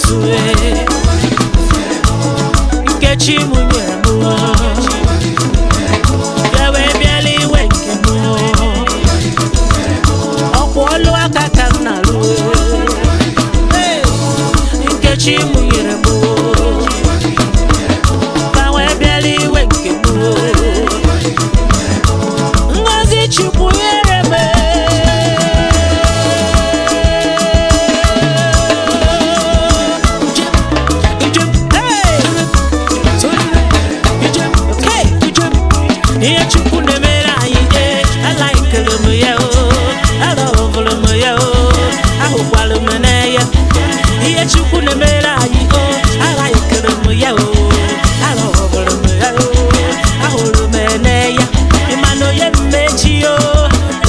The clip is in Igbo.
azụ e. Nkechi m nyere m o. Ya wee bịala iwe nke m o. Ọkwa ọlụ aka ka m na-alụ e. Nkechi m nyere m o. Ka wee bịala iwe nke m o. Ngozi Chukwu nyere m ihe Chukwu na-emere anyị e alaikere m ya o, alọvụrụ m ya o, ahụkwara m n'anya ihe Chukwu na-emere.